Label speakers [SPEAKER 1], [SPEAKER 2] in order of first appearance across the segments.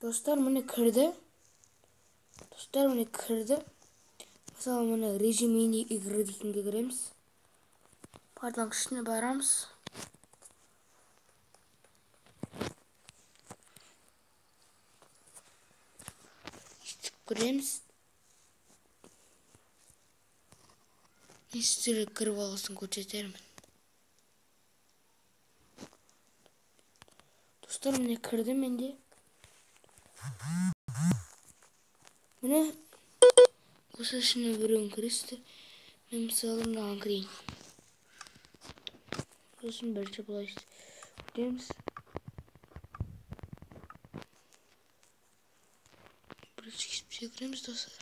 [SPEAKER 1] Достар, міне кірді. Достар, міне кірді. Мысалы, міне режим мини игры дейтінге кіреміз. Порталдың ішіне барамыз. Сөйтіп кіреміз. Мен сіздерге кіріп алғасын көрсетермін. Достар, міне кірді менде. Міне осы ішіне біреуін кіресіздер. Мен мысалы мынаған кірейін. Сосын бірінші былай күтеміз. Бірінші кесіп секіреміз, достар.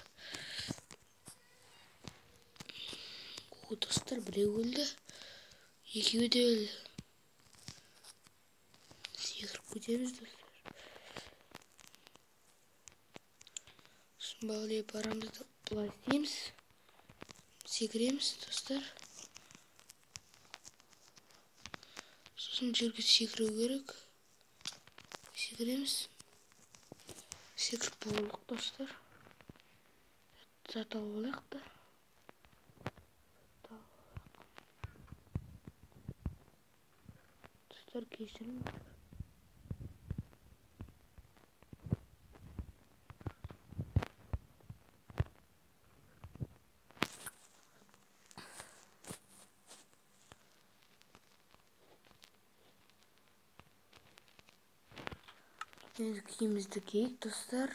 [SPEAKER 1] О, достар, біреу өлді. Екеуі де өлді. Секіріп кетеміз, достар. Сосын былай барамыз да былай істейміз. Секіреміз, достар. Сосын жерге секіру керек. Секіреміз. Секіріп болдық, достар. Зат алып алайық та. Достар, кешіріңіз. Енді киімімізді киейік, достар.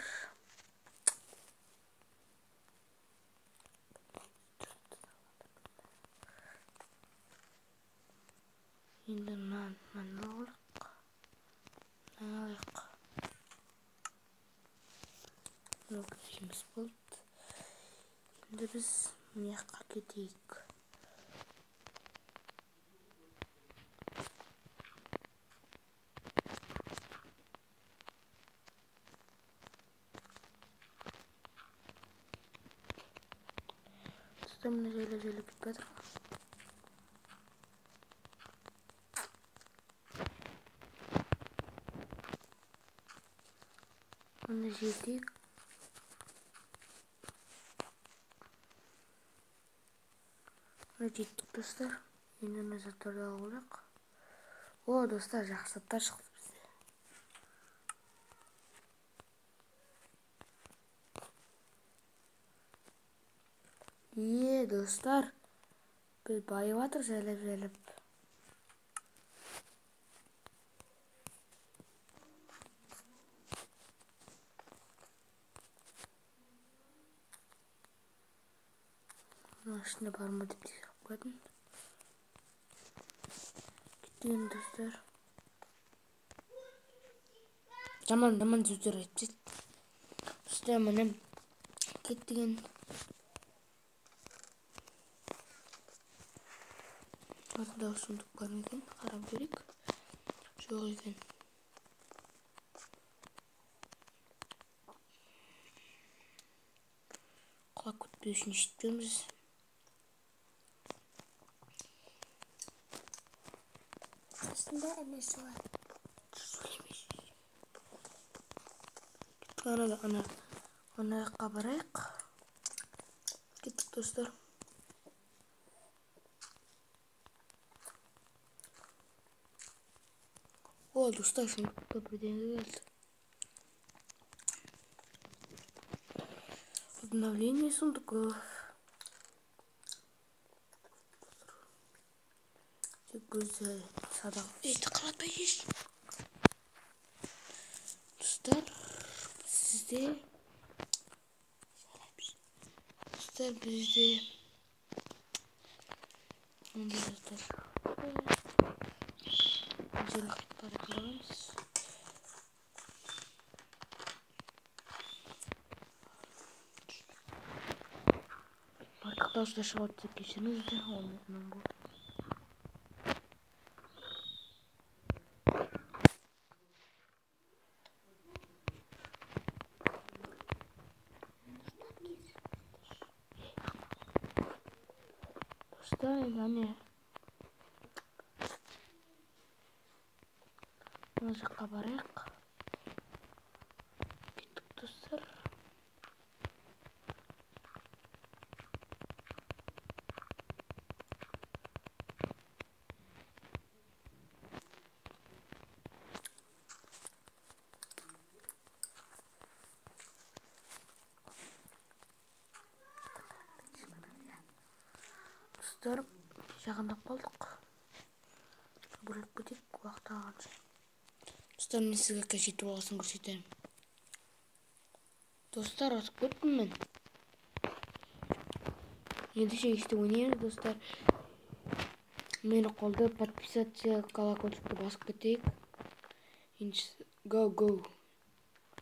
[SPEAKER 1] Енді мынаны алайық. Мынаны алайық. Мынау киіміміз болды. Енді біз мына жаққа кетейік. Достар, мына жайлап жайлап кетіп жатыр. Мына жетейік. Мына жеттік, достар. Енді мына заттарды алып алайық. О, достар, жақсы заттар шықты бізде. Е, достар, біз байып жатыр жайлап жайлап. Мына ішінде бар ма деп тексеріп қоятын. Кетті енді, достар. Жаман жаман сөздер айтып тастайды. Достар, міне кеттік енді. Артында сундук бар ма екен? Қарап көрейік. Жоқ екен. Құлап кетпеу үшін жетпейміз.
[SPEAKER 2] Астында інісі бар.
[SPEAKER 1] Ана, ана, ана жаққа барайық. Кеттік, достар. О, достар, сундукта бірдеңе келді. Обновление сундуков. Тек өзі садақ. Ей, тықыратпай жейші. Достар, сізде достар, бізде мындай заттар. Жерге қайтып баратын боламыз. Артық дауыстар шығып жатса кешіріңіздер, ол менің бұл. Достар, енді әне мына жаққа барайық. Достар, жақындап қалдық. Бұрылып кетейік уақыт алғанша. Достар, мен сізге қазір жетіп алғасын көрсетемін. Достар, асып кеттім мен. Ендеше өйстіп ойнаймыз, достар. Мені қолдап, подписаться, колокольчикті басып кетейік. Енді го, го.